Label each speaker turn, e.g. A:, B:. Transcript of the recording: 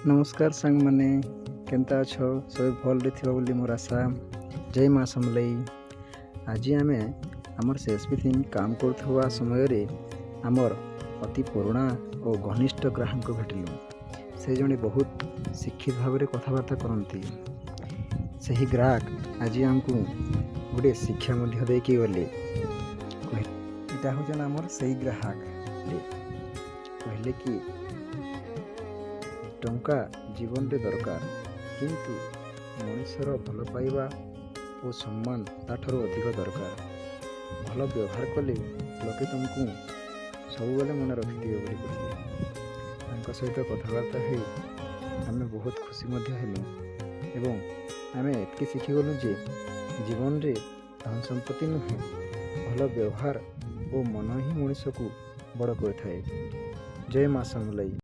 A: ନମସ୍କାର ସାଙ୍ଗମାନେ, କେନ୍ତା ଅଛ? ସବେ ଭଲରେ ଥିବ ବୋଲି ମୋର ଆଶା। ଜୟ ମା ସମଲେଇ। ଆଜି ଆମେ ଆମର ସିଏସ୍ପି ଟିମ୍ କାମ କରୁଥିବା ସମୟରେ ଆମର ଅତି ପୁରୁଣା ଓ ଘନିଷ୍ଠ ଗ୍ରାହକଙ୍କୁ ଭେଟିଲୁ। ସେ ଜଣେ ବହୁତ ଶିକ୍ଷିତ ଭାବରେ କଥାବାର୍ତ୍ତା କରନ୍ତି। ସେହି ଗ୍ରାହକ ଆଜି ଆମକୁ ଗୋଟିଏ ଶିକ୍ଷା ମଧ୍ୟ ଦେଇକି ଗଲେ। ଏଇଟା ହେଉଛନ୍ ଆମର ସେଇ ଗ୍ରାହକ। କହିଲେ କି ଟଙ୍କା ଜୀବନରେ ଦରକାର, କିନ୍ତୁ ମଣିଷର ଭଲ ପାଇବା ଓ ସମ୍ମାନ ତା'ଠାରୁ ଅଧିକ ଦରକାର। ଭଲ ବ୍ୟବହାର କଲେ ଲୋକେ ତୁମକୁ ସବୁବେଳେ ମନେ ରଖିଥିବେ ବୋଲି କହିଲେ। ତାଙ୍କ ସହିତ କଥାବାର୍ତ୍ତା ହେଇ ଆମେ ବହୁତ ଖୁସି ମଧ୍ୟ ହେଲୁ ଏବଂ ଆମେ ଏତିକି ଶିଖିଗଲୁ ଯେ ଜୀବନରେ ଧନ ସମ୍ପତ୍ତି ନୁହେଁ, ଭଲ ବ୍ୟବହାର ଓ ମନ ହିଁ ମଣିଷକୁ ବଡ଼ କରିଥାଏ। ଜୟ ମା ସମଲେଇ।